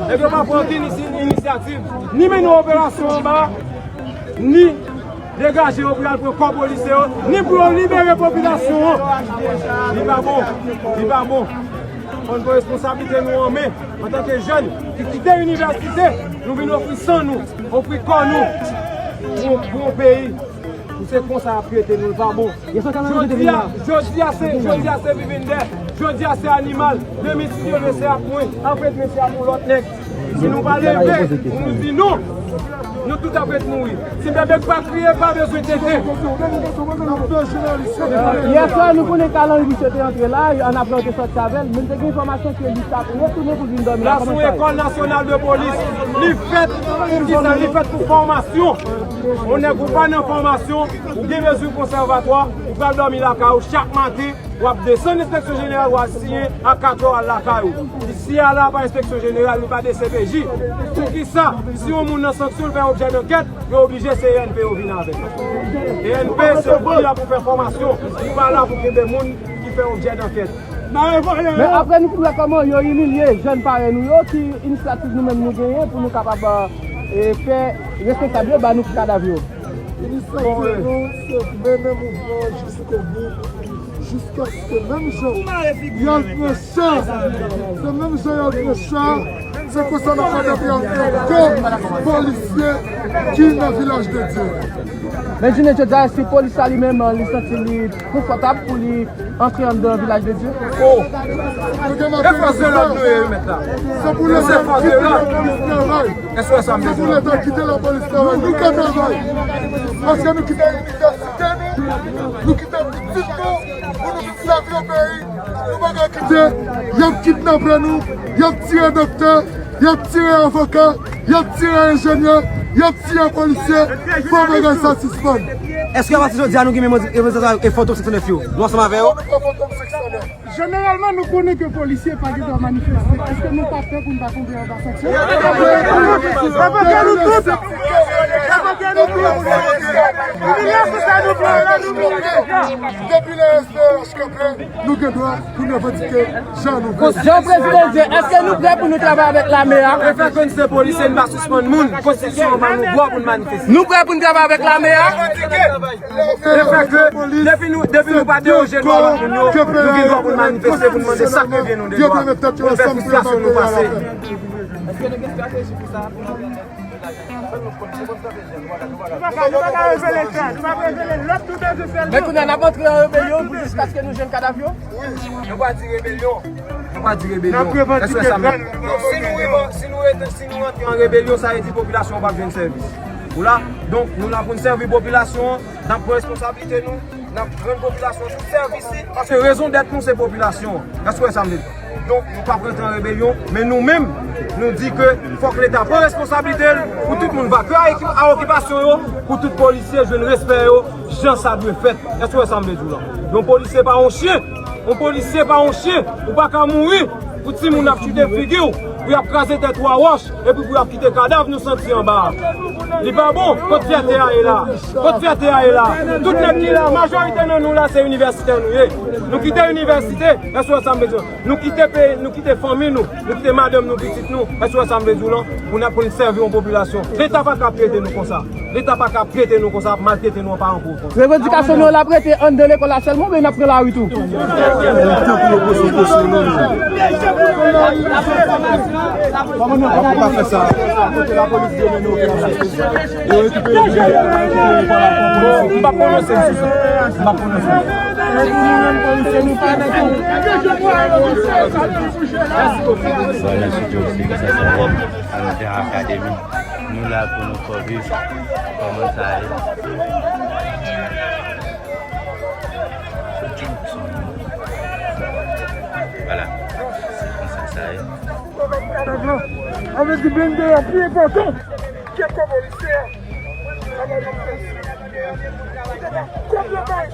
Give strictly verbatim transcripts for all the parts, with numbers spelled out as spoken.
Nèg yo pa pran okenn isi-, inisyativ, ni mennen operasyon anba, ni degaje yo pou y al pran kò polisye yo, ni pou yo libere popilasyon an. Li pa bon, li pa bon. Fò n pran responsablite nou an men, antanke jèn ki kite inivèsite, nou vin ofri san nou, ofri kò nou pou, pou yon peyi. Pou se konsa y ap trete nou, l pa bon. Jodi a, jodi a se, jodi a se vivendè, jodi a se animal, demen si Dye vle se ak mwen, apre demen se ak yon lòt nèg. Si nou pa leve, pou nou di non, nou tout ap ret mouri. Si bebe k pa kriye, pa bezwen tete. Yè swa, nou konnen Kalanri misye te antre la, ann apre yo te sòti avè l, men m te gen enfòmasyon ke li t ap retounen pou l vin dòmi la. La sou École Nationale de Police, li fèt pou kisa? Li fèt pou fòmasyon. Yon nèg ou pa nan fòmasyon, ou gen bezwen konsèvatwa, ou pral dòmi lakay ou chak maten, w ap desann enspeksyon jeneral, w al siyen a katrè w al lakay ou. Isi a la pa enspeksyon jeneral, nou pa D C P J. Poukisa, si yon moun nan sanksyon, l fè objè dankèt, yo oblije se E N P yo vin avè l? E N P se pou ki la pou fè fòmasyon, li pa la pou kenbe moun ki fè objè dankèt. Men apre nou fin wè kòman yo imilye jèn parèy nou yo, ki inisyativ nou menm nou genyen pou nou kapab, e, fè responsab yo ba nou kadav yo? Inisyativ nou se mennen mouvman an jiskobou, jiskaske menm jan y al pran cha, se menm jan y al pran cha, se konsa n ap fè depi an kò polisye ki nan Vilaj de Dye. Men jounen jodi a, èske polis la li menm, li santi li konfòtab pou li antre anndan Vilaj de Dye? Oh! E fòs de lòd nou ye, wi, mèt la. Se pou Leta kite lapolis travay. Èske w wè sa m vle di? Se pou Leta kite lapolis travay. Nou ka travay. Paske nou kite inivèsite nou, nou kite pitit nou, pou nou vin sèvi yon peyi. Nou pa ka kite y ap kidnape nou, y ap tiye doktè, y ap tiye avoka, y ap tiye enjenyè, y ap tiye polisye. Fò bagay sa sispann. Èske apati jodi a nou gen menm reprezantan e Fantom senk san nèf yo? Nou ansanm avè yo? Jeneralman, nou konnen ke polisye pa gen dwa manifeste. Èske nou pa pè pou n pa tonbe anba sanksyon? Evoke nou tout! Evoke nou tout! Imilye sou sa nou vle, la nou vle deja. Depi le S P H kanpe, nou gen dwa pou n revandike jan nou vle. Jan prezidan di, èske nou prè pou nou travay avèk lame a? E fè ke n se polisye, n pa sispann moun. Konstitisyon an ba nou dwa pou n manifeste. Nou prè pou n travay avèk lame a? E fè ke depi nou, depi nou pa deranje dwa lòt moun yo, nou gen dwa pou n manifeste, pou n mande sa k rive nou de dwa, pou n fè fristrasyon nou pase. Èske nou gen estrateji pou sa? Nou pa ka, nou pa ka revele sa. Nou pa revele lòt nou bezwen fè l. Men kounye a, n ap antre an rebelyon pou jiskaske nou jwenn kadav yo? Wi, nou pa di rebelyon. Nou pa di rebelyon. Èske sa menm? Donk, si nou, si nou rete, si nou rantre an rebelyon, sa vle di popilasyon an p ap jwenn sèvis. Ou la? Donk, nou la pou n sèvi popilasyon an, n ap pran responsablite nou, n ap rann popilasyon an tout sèvis li. Paske rezon dèt nou se popilasyon an. Èske w wè sa m vle di? Donk, nou p ap rantre an rebelyon, men nou menm, nou di ke fòk Leta pran responsablite l pou tout moun vakè a eki-, a okipasyon yo, pou tout polisye jwenn respè yo, jan sa dwe fèt. Èske w wè sa m vle di w la? Yon polisye pa yon chen. Yon polisye pa yon chen. Ou pa ka mouri pou timoun ap chite figi w, pou y ap kraze tèt ou a wòch, epi pou y ap kite kadav nou santi anba a. Li pa bon. Kot fyète a ye la? Kot fyète a ye la? Tout nèg ki la, majorite nan nou la, se inivèsitè nou ye. Nou kite inivèsite, èske w wè sa m vle di w? Nou kite peyi, nou kite fanmi nou, nou kite madanm nou, pitit nou. Èske w wè sa m vle di w lan? Pou n ap, pou n sèvi yon popilasyon. Leta pa ka ap trete nou konsa. Leta pa ka ap trete nou konsa, ap maltrete nou an paran pòv konsa. Revandikasyon nou an, l ap rete anndan lekòl la sèlman oubyen n ap pran lari tou? Kòman nou pa fè sa? Kote lapolis vle mennen operasyon konsa? Yo rekipere bidon, yo rekipere pa la. M p ap pwononse m sou sa. M p ap pwononse m. Vwala, se konsa sa ye. Ann fè akademi. Nou la pou nou fè viv kòman sa ye. Vwala, se konsa sa ye. Sa vle di blende a pi enpòtan ke kò polisye a. Sa pa yon fès. Kòb yo bay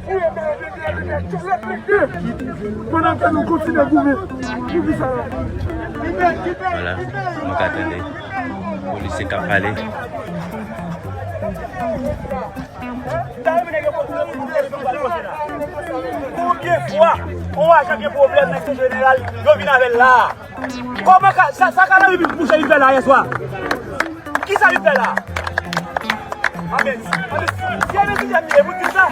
pou yo bay Pandan ke nou kontinye goumen pou vi sa la. Vwala, nou ka tande polisye k ap pale. Pou gen fwa, yon ajan gen pwoblèm nan se jeneral, yo vin avè l la. Kòman ka, sa, sa ka nan bouch li fè la yè swa? Kisa li fè la? Amen. Amen. Si Amen si Amen, e pou di sa.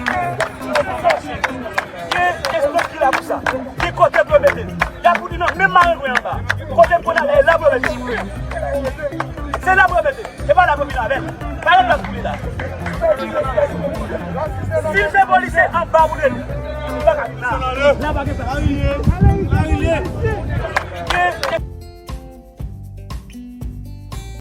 Gen espòs ki la pou sa. Gen kote pou yo mete l. Y ap pou di non, menm marengwen anba. Kote m konn ale, e la pou yo mete l. Se la pou yo mete l. Se pa la pou yo vin avè l. Pa gen plas pou li la. Si l se polisye, anba pou li. Li pa ka vin la. La pa gen plas.